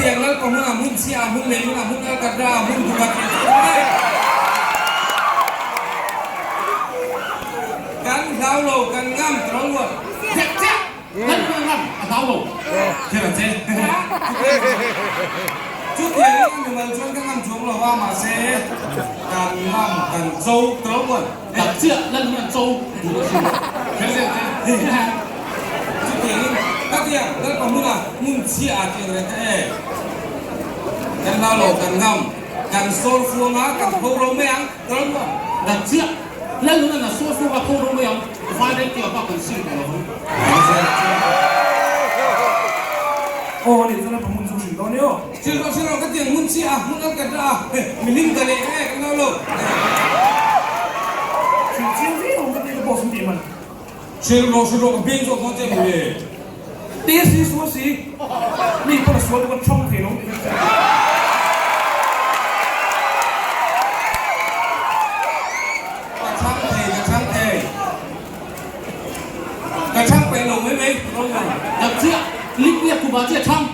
tiang Lalpa hmunah hmun chhia ah hmun lei hmunah hmun alkatra ah hmun duka tih chu a ni. Kan hlau lo, kan ngam tro luat. Chiah chiah! Kan hmu ngam a hlau lo. Thil ang che. Chutiang in a mimal chuan ka ngam chuang lo a, mahse kan ngam kan cho tro luat. Tak chiah, Lal hian cho duh a hrilh. Thil ang che. Chutiang in ka tiang Lalpa hmuna hmun chhia ah tiang reng ka e. Kan hlau lo, kan ngam, kan sawr fuang a, kan pho ro mai ang tro luat. Tak chiah. Lalnuna na sual sual a kho ro mai ang, vai reng tih a bak kan sim tawh lo ang. Aw ani chuan a hmun chu hrilh dawn i aw. Hrilh rawh hrilh rawh ka tiang hmun chiah a, hmun an kat a, milim ta leh nge kan lo lo. Hrilh chiang viau ang ka tia ka boss an tih man. Hrilh rawh hrilh rawh ka beng zawk dawn che mawle. Te si sual si, mi pawn a sual bawk a chhang thei lo tih hi. Ka chhang thei, ka chhang thei. Ka chhang peih lo mai mai, ro lo. Dak chiah, lik liak kuba chiah chhang.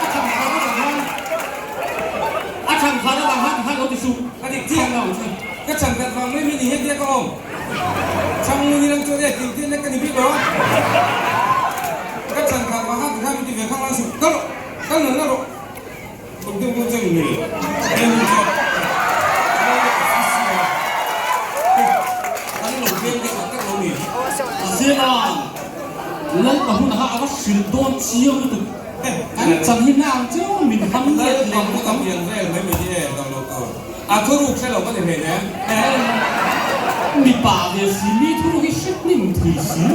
A chhang kha a vang han, a chhang kha a vang han khan lo ti suh. Ka dik chiah. Ka chhang khat vang mai mai ni hian tia ka awm. Chhang nu ni lang chuan e tih tih lek ka ni bik lo. Ka chhang khat vang han ti khan min ti ve khang lang suh. Kal rawh, kal nal nal rawh. Kum deuh deuh cheng ni eng chu kan lo veng deuh tak tak lo ni. Zela Lalpa hun aha a va hrilh dawn chiang lutuk. Kan chan hi na ang chiau min ham let leh Lalpa hun a pian vel mai mai hi e dam lo tur. A thuruk hre lo ka ni hlei nen. Mipa ve si mi thuruk hi hre hnim thei si.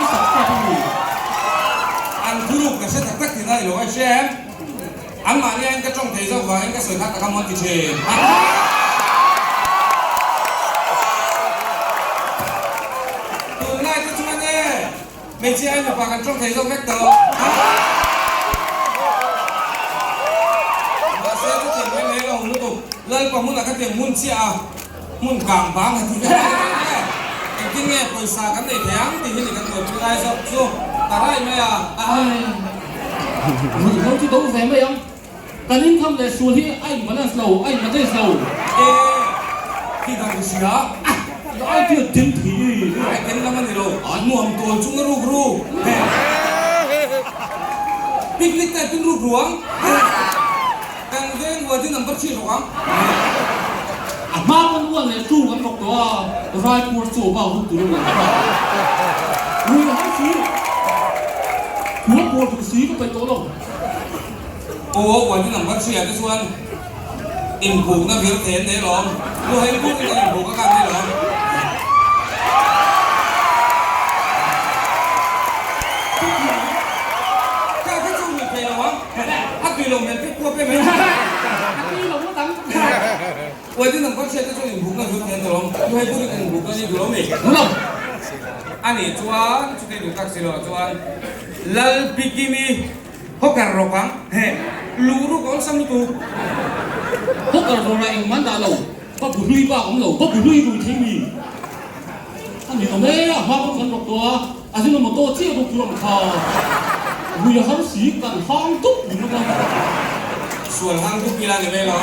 I sak tep a ni. An thuruk ka hre tak tak tih na i lo a hre em? An mahni aiin ka tawng thei zawk vangin ka sawi kha tak a mawn ti thin. Tunlai te chuan e hmeichhia aiin mipa kan tawng thei zawk vek tawh. Mahse chutiang mai mai a awm lutuk. Lalpa hmunah kha tiang hmun chiah a hmun kang bang a ti ve e. Engtin nge pawisa kan nei thei ang tih hi ni kan buaipui lai zawk chu ta rai mai a. Ruihhlo chu do ve mai ang. Kan income leh sual hi a in balance lo, a in balance lo. E, khi dang i hria. Ai chu a den thei e. Ai den lam a ni lo. Nuam tawl chung a ruk ruk. Picnic te tin ruk ruang. Kan veng huai chu number chhi rawk ang. A hma pawn uan leh tu kan rawk tawh a, Raipur chu bak ruk tur a rawn kha. Rui har si, khua puar duh si ka peih tawh lo. Aw uan chu number chhi ah te chuan inbukna vir thei an nei alawm. Luhai buk in an inbuk a khan nei alawm. Kha kha chu rui thei lo ang. A tui lo hmel pek pua pe mai. A tui lo ngawt ang. Uai chu nang hriat te chuan inbukna zut hian duh lo. Chu hei burin inbukna ni duh lo mi? Duh lo. A nih chuan chutei duh tak si lo ah chuan Lal Bikimi hawker rawk ang. He luh ruk awlsam lutuk. Hawker rawra engmah an dah lo. Va bu hlui bak awm lo. Va bu hlui rui thei mi. A ni awm e, a hma pawh kan rawk tawh a, a hlim a motor chiah bawk tur a kha. Rui a har si, kan hang dup ringawt a. Sual hang dup ila ni mai lo.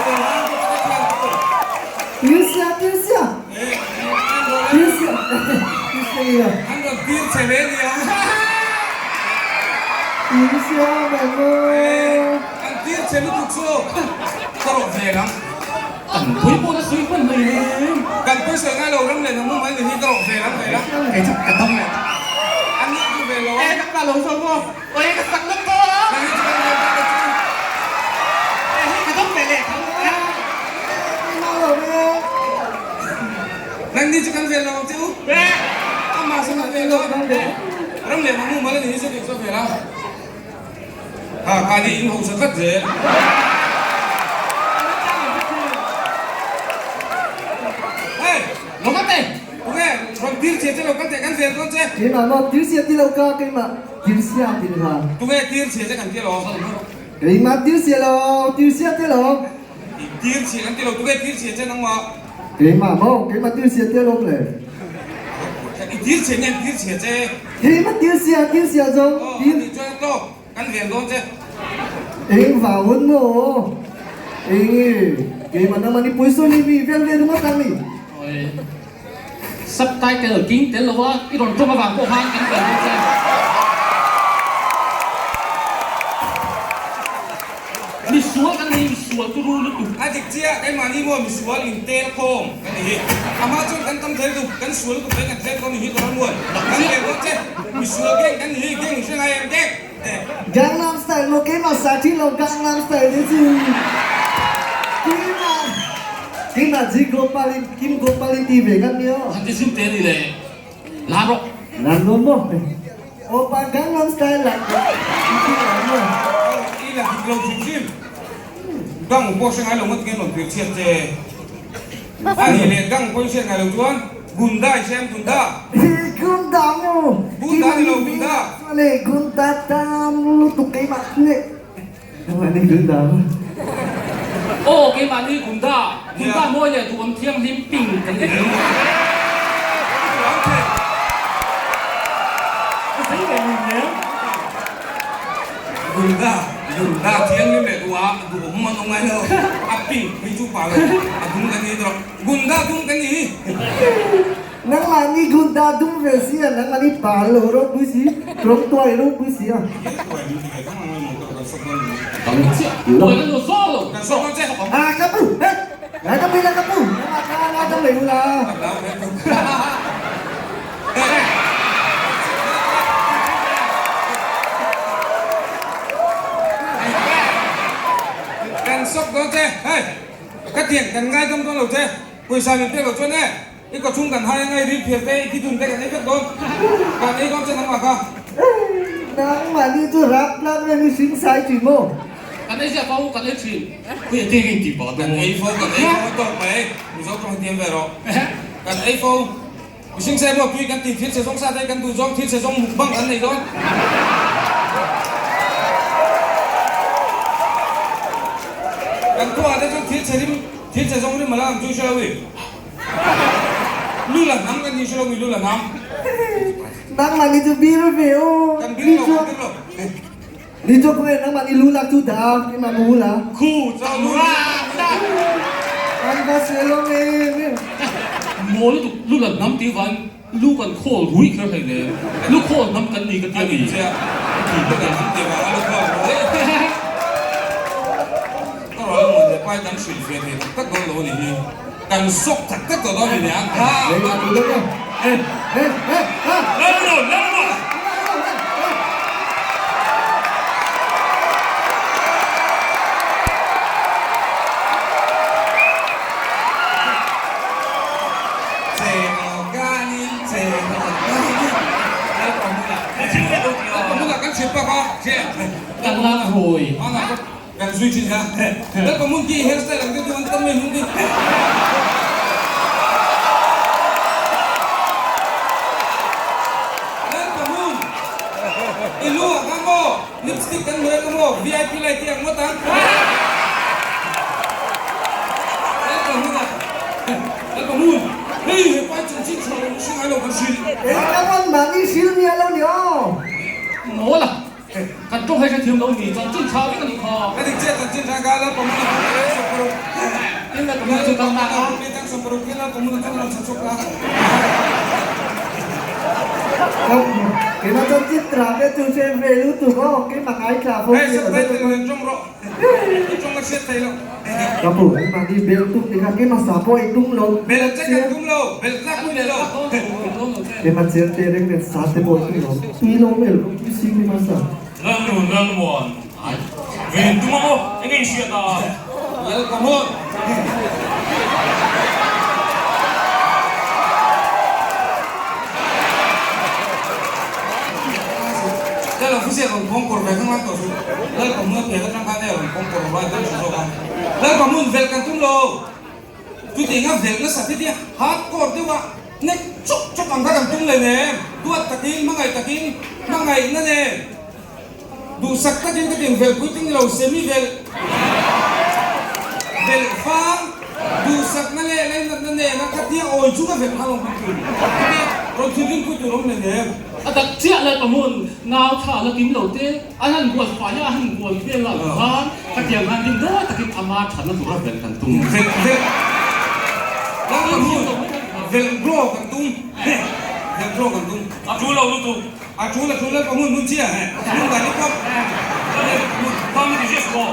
Sual hang dup ka thiam tur. An rawn tir che ve nia. An tir che lutuk chu ka rawh ve ang. Kan pui pawh na sawi hman mai em. Kan pui sawi ngai lo ram leh hnam mai ni hi ka rawh ve lam ve la. Kei chu ka dam leh. An nih chu ve lo a. E ka pa lo sawi maw. Oi ka sak lawk tawh a. Nang hi chu kan ve ta ka chu. E hei ka dam ve leh tho. Nang ni chu kan ve lo ang che u. Amah sawn a ve lo. Ram leh hnam mal ani hi chu dik chu ve la. Ha kha ni in hausa tlat zel. Hey! Lo kal teh! Tunge rawn tir chhia che lo kal teh kan vel dawn che. Keimah maw tir chhia ti lo ka keimah tir chhia ti lo ka. Tunge tir chhia che kan ti lo. Keimah tir chhia lo tir chhia ti lo. Tir chhia kan ti lo tunge tir chhia che nangmah. Keimah maw keimah tir chhia ti alawm le. I. Tir chhe nge an tir chhia che? Keimah tir sia, tir sia zawng. Aw, a nih chuan a tlawk, kan ven dawn che. Eng vang hun maw? Eng nge? Keimah nangmah ni pawisa ni mi vel ve ringawt ang ni. Awi. Subtitle king tel lova i rawn tawng avang pawh khan kan ven dawn che. Misual kan nei, misual chu rul lutuk. A dik chiah, keimahni maw misual intel khawm kan ni hi. Amah chuan kan tam thei lutuk, kan sual lutuk mai kan tlem dawn ni hi ka rawn muan. Kan ven dawn che, misual gang kan ni hi, gang hre ngai em gang. Gangnam style maw keimah sa thin lo Gangnam style te chu keimah keimah G Gopal in Kim Gopal in ti ve kan nia. Han ti zim te ni le la rawh. Lan lo maw Opa Gangnam style la ti la maw. I la dik lo hrim hrim. Gang pawh hre ngai lo ngawt nge rawn tir chhiat che. A nih leh gang pawh i hriat ngai lo chuan Gunda i hria em Gunda? Gunda maw? Gunda ni lo Gunda. Chuan e Gunda tam lutuk keimah chu e. Nangmah ni Gunda maw? Aw keimah ni Gunda. Gunda mawi leh duhawm thianghlim ping kan ni. Gunda Gunda thianghlim leh duha duhawm an awm ngai lo. A pink phei chu pa lo a dum kan ni tawh. Gunda dum kan ni hi. Nangmah ni Gunda dum ve si a, nangmah ni pa lo ropui si, rawng tuai ropui si a. A ka pu, he, ngai ka pu la ka pu, nangmah kha ngai ka mei ula. Kan sawk dawn che, hei. Ka tiang kan ngaidam dawn lo che, pawisa min pek lo chuan e, i kawchhung kan hai anga i ril phiar te, i thidun te kan ei vek dawn, kan ei dawn che nangmah kha. Nangmah ni chu rap tlak reng i hring sai thin maw? Kan ei ziah fo, kan ei thin. Khawi a teng in tih pah Kan ei fo, kan ei fo a tawk mai, Mizo tawng hi tiam ve rawh. Kan ei fo, mihring sai maw tui kan tih thil chhe zawng sa te kan duh zawng thil chhe zawng mukbang kan nei dawn. Kan khuaah te chuan thil chhe rim, thil chhe zawng rim a la ang chu i hre lo i. Lu la hnam kan ni hre lo mi lu la hnam. Nangmah ni chu bir ve aw. Kan bir lo, kan bir lo. Ni chu khawnge nangmah ni lu lak chu dah a, keimah ka hu la. Khu chang ra ta. Kan va se lo nge nge. Maw lutuk lu la hnam tih vang Lu kan khawl rui kher hlei le, lu khawl hnam kan ni ka ti a ni. Lu kan hnam tih vanga lu khawl rui. Ka rawh emaw le pai kan hrilh ve thei tak tak dawn lo a nih hi. Kan zawk tak tak tawh dawn a ni nia. Lipstick kan hmuh emaw VIP light hi ang ngawt ang. Lalpa Lalpa hmun hei he pai chanchin chhuah lo mihring ai lo kan hrilh. Eng ka rawn mahni hrilh miah lo ni aw. Mawl a, kan tawng hei hrethiam lo ni, chanchin tha vek a nih kha. Ka dik chiah chanchin tha ka Lalpa hmun a hmun a 16. Tin Lalpa hmun a chu kal tak a. 16 tin Lalpa hmun a chu rawn chha chhuak a. Keimah chanchin tha te chu hre ve lutuk aw, keimah ngaithla fo Hei subtitle hian tawng rawh. I tawng a hriat thei lo. Ka pu, engmahni bel tum ti kha keimah sa pawh ei tum lo. Bel che kan tum lo, bel tlak pawh ni lo. Keimah chiang te reng nen sa te pawh ei tum lo. Tui lo mel, tui si keimah sa. Lalnu Lalmuan, ven tum ang aw, eng in hriat a? Lal ka hmun. Lal officer rawn phawng kawr ve kha ngai tawh suh. Lal ka hmun a pian atang khan e rawn phawng kawr vai dawn tha zawk a. Lal ka hmun velh kan tum lo. Chutiang a velh nasa te tia hard core deuh a nek chawk chawk ang kha kan tum leh nen. Duat takin, hmangaih takin, hmangaihna nen duhsak takin ka tin velh pui ting lo semi velh velh fang duhsakna leh lainatna nen a khatia awi chunga velh kha lawng kan tum. Rawn thinrim pui tur awm hleinem. A tak chiah lai pahmun nau thla la kim lo te an han bual fai a, a han bual vel ah khan khatiang han ding dawi takin ama thatna tura velh kan tum. Velh velh lai pahmun velh draw kan tum. Velh draw kan tum. A tul lo lutuk. A tul a tul lai pahmun hmun chiah he. Hmun dan i pawp. Hmun dan i ziah suh aw.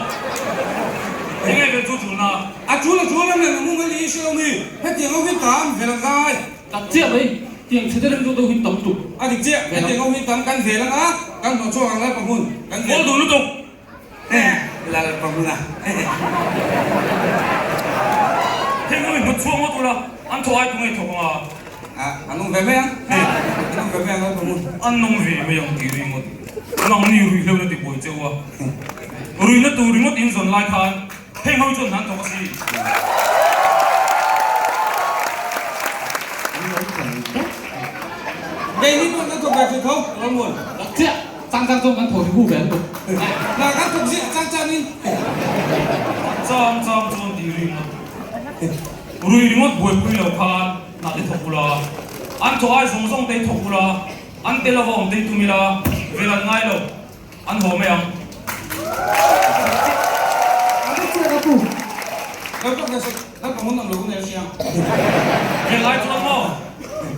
Enge velh chu tulna? A tul a tul ram leh hmun ngai leh i hre lo mi. Hetiang ho hi tam velh an ngai. Tak chiah mai, tiang chhe deuh deuh hi tam tuk. A dik chiah, hetiang ho hi tam kan vel anga, kan hnawh chhuak ang Lalpa hmun kan vel. Kawl duh lutuk. Lalpa hmuna. Heng ho hi hnawt chhuak ngawt ula, an thaw ai tunge thawk anga. An awm ve mai ang, an awm ve mai ang Lalpa hmun. An awm ve mai ang tih ringawt. Nangni ruihhlo na ti buai cheu a. Ruihna tur ringawt in zawn lai khan Heng ho chuan hnan thawk a si. Kei ni pawh kan thawk ve thei tho, Rawlmuan. Tak chiah, chang chang chuan kan thaw hi hu ve an tuk. Na kan thawk ziah chang chang in. Chang chang chuan tih ringawt. Rui ringawt buaipui lo khan hna te thawk ula. An thawh ai zawng zawng te hi thawk ula, an tel ava awm te hi tum ila, vel an ngai lo. An haw mai ang. Helai chuan maw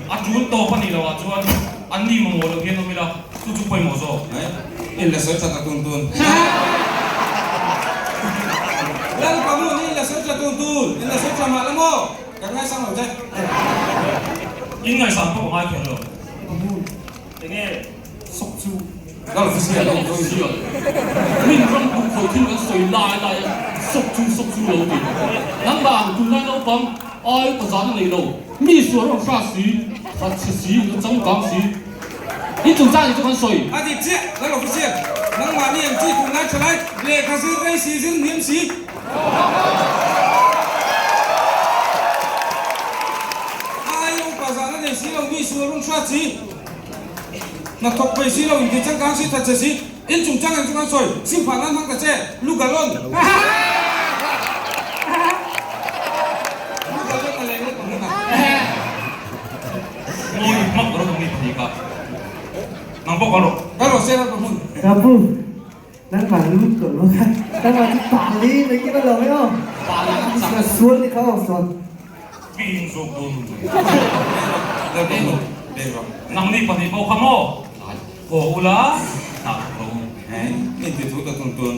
a tul tawp a nih loh ah chuan an ni mamawh loh hian awm ila chu chu pawimawh zawk. In la sawi tha ta tun tun. Lalpa hmun in la sawi tha tun tun. In la sawi tha mah la maw? Kan ngaisang lo che. In ngaisang pawh ka ngai kher lo. Enge sawk chu? Min ram duh kho thil kan sawi lai lai a, sawk chu sawk chu lo ti. Nangmah ang tunlai naupang ai ka zan a nei lo, mi sual rawn hra si, hrat chhe si, na changkang si. In chungchang ni chu kan sawi. A dik chiah, Lal Official, nangmah ni ang chi tunlai tha lai, lehkha zir rei si zir hniam si. Ai upa zan a nei si lo, mi sual rawn hra si. Hnathawk pei si lo inti changkang si that che si in chung chang ang chu kan sawi sim phah nan hmang ta che lu galon lu galon a leng rawh ka hmun a. Mawi hmak rawh ka mi pahnih ka nang pawh ka rawh. Ka rawh se rawh ka hmun. Ka pu nangmah lut ko lo kha nangmah chu pa li mai ki lo mai aw sual ni kha aw sual. Mi in zawk dawn u Nangni pahnih pawh kha maw? Haw ula hna thawk lo u. In ti thu ta tun tun.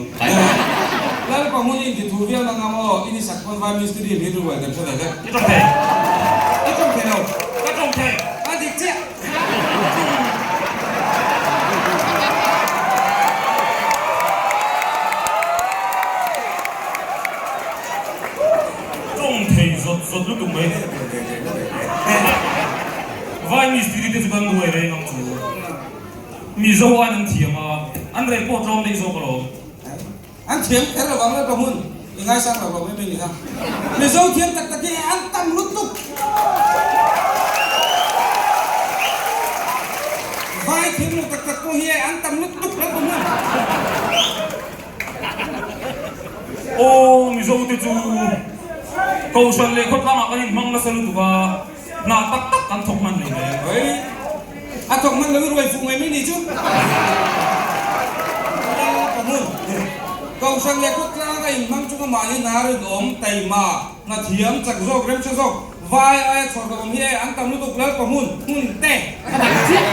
Lalpa hmun in ti thu viau na ngam aw, in i sak pawn vai mistiri hlir ruai kan hre ve vek. I tawng thei. I tawng thei lo. Ka tawng thei. A dik chiah. Tawng thei zawt zawt lutuk mai. Vai mistiri te chu kan nuai reng ang chu. Mizo aiin an thiam a, an rei pawh tlawm daih zawk alawm. An thiam kher lo vang lalpa hmun i ngaisang lo lo em em kha. Mizo thiam tak tak hi an tam lutuk. Vai thiam lo tak tak pawh hi an tam lutuk lalpa hmun. Aw Mizo te chu Kohhran leh khawtlangah kan inhmang nasa lutuk a, hna tak tak kan thawk hman lo hle. Oi, a thawk hman lo i ruai fuh mai mai ni chu. Lal Pahmun, Kohhran leh khawtlang a inhmang chung a mahni hna rinawm, taima, hna thiam, chak zawk, remhre zawk, vai aia chhawr hlauhawm hi e an tam lutuk Lal Pahmun, hmun te. A dang chiah.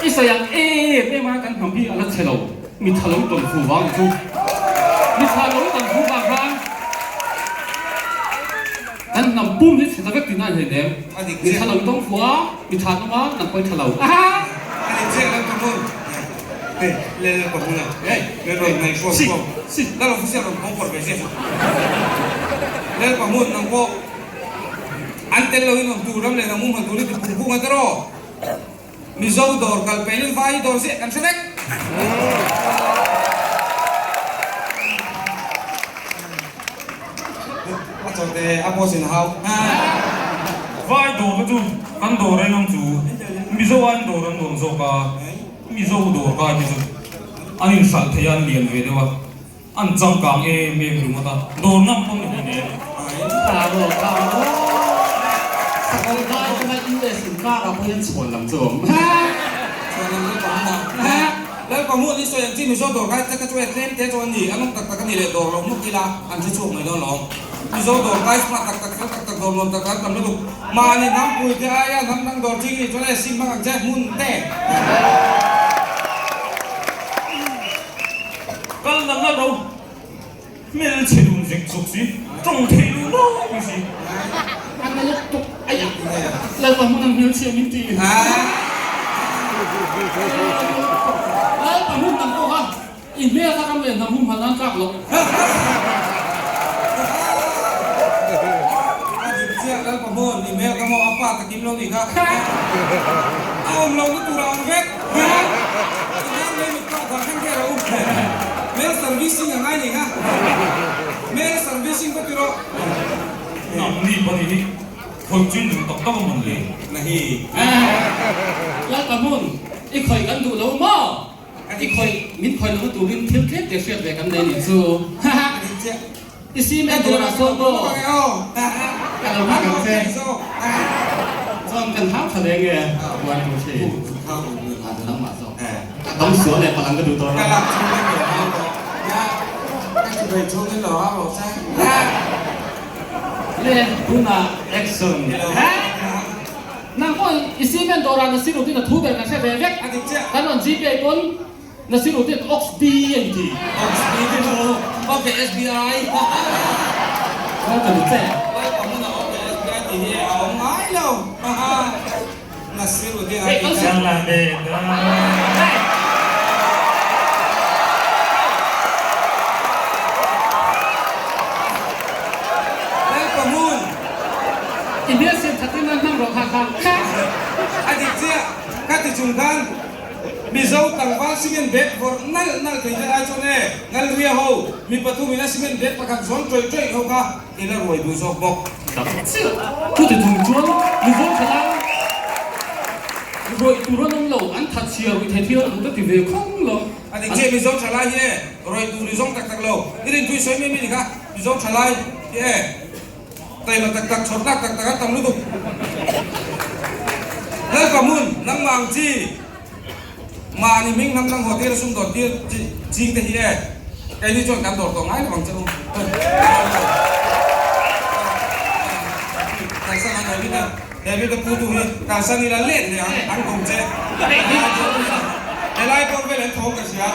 I sawi ang em em a kan hnam hi a la chhe lo. Mi tha lo tawn fu vang chu. Mi tha lo tawn fu vang khan kan hnam pum hi chhe ta vek tihna a ni hleinem. Mi tha lo tawng fu a, mi tha an awm a, nang pawh i tha lo. A dik chiah lal pahmun. Hei lel lal pahmun a. Hei lel rawn hnaih hruam hruam. Lal official rawn phawng pawr ve chiah chu. Lal pahmun nang pawh an tel lo in awm tur ram leh hnam um han tur hi ti phung phung a tiraw. Mizo dawr kal pein vai dawr ziah kan hre vek. A chawte a boss in a hau. Vai dawr te chu kan dawr reng ang chu. Mizo aiin dawr an nuam zawk a, Mizo dawr kai te chu an inhralh thei a, an lian ve deuh a, an changkang em em ringawt a, dawr ngam pawn ni hleinem. Lai atanga US inkar ah pawh hian chhuan lam chu a awm. Chhuan lam chu ka hmu a. Lalpa hmuh ni sawi ang chi Mizo dawr kai te ka chu e tlem te chu an ni, an awm tak tak a ni leh dawr lo hmuk ila an hre chhuak mai dawn lo. Mizo dawr kai smart tak tak fel tak tak dawr nuam tak tak an tam lutuk. Mahni hnam pui te aia hnam dang dawr ching nih chuan e sim hmang ang che hmun te. Kal nang a ro. Hmelchhe dun zek zawk si, tawng thei lu lawk si. A na lawk tuk aia. Lalpa hmun ang hmelchhia min ti. Lalpa hmun dang pawh kha i hmel kha ram leh hnam humhal nan tlak loh. A dik chiah Lalpa hmun i hmel kha maw a pa takim lo nih kha. A awm lo na tur a awm vek. Inang lei mit pawh thar thleng thei rawh u. Mail servicing a ngai nih kha. Mail servicing ka ti rawh. Nang ni pahnih hi khawih chin duh tak tak a mawn le? Na hi. Lalpa hmun, i khawih kan duh lo maw? I khawih, min khawih lohna turin thil tlem te hriat ve kan nei nih chu. I sim en tur ah sawn maw? Ka lo nghak ang che. Chuan kan hau tha leng e, buai tur thin. Nangmah zawk. Ka dam sual leh palh ang ka duh tawh lo. Le tunah action. Nang pawh i cement dawrah Nasiruddin a thu ber kan hre ve vek. Kan rawn GPay pawn Nasiruddin Ox B a inti. Ox B te chu Ok SBI. Ka ni che. Lalpa hmunah Ok SBI tih hi a awm ngai lo. Nasiruddin a ti kha. Lalpa hmun. I hmel siam that in a hmang rawh kha kha. A dik chiah, ka ti chung khan Mizo tlangval cement bag vawrh nalh nalh thei te ai chuan e Ngalria ho mi pathum in a cement bag pakhat zawn tawih tawih ho kha i la ruai duh zawk bawk. Tak chiah, chuti chung chuan Mizo thalai ruai tur an awm lo, an that chhia ruih thei thil an ka ti ve khawng lo. A dik chiah, Mizo thalai hi e ruai tur i zawng tak tak lo, i rinpui sawi mai mai ni kha Mizo thalai hi e. Taima tak tak, chhawr tlak tak tak an tam lutuk. Lalpa hmun, nangmah ang chi, mahni hming hnam dang haw tir a sum dawr tir chi ching te hi e, keini chuan kan dawr tawh ngai lo ang che u. Kalsan ang David a, David a pu tu hi kalsan ila let leh ang, an kawm che. Helai pawh vel an thawm ka hria.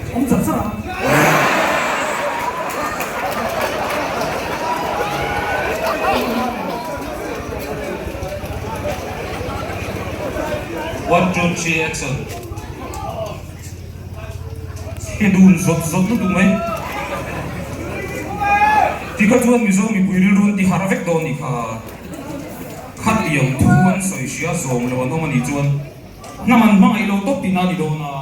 Awm char char ang. One two three action. Chhe dun zawt zawt lutuk mai. Tikha chuan Mizo mipui rilru an ti harh vek dawn nih kha. Khat liam thu an sawi hria zawm lo an awm a nih chuan hnam an hmangaih lo tawp tihna a ni dawn a.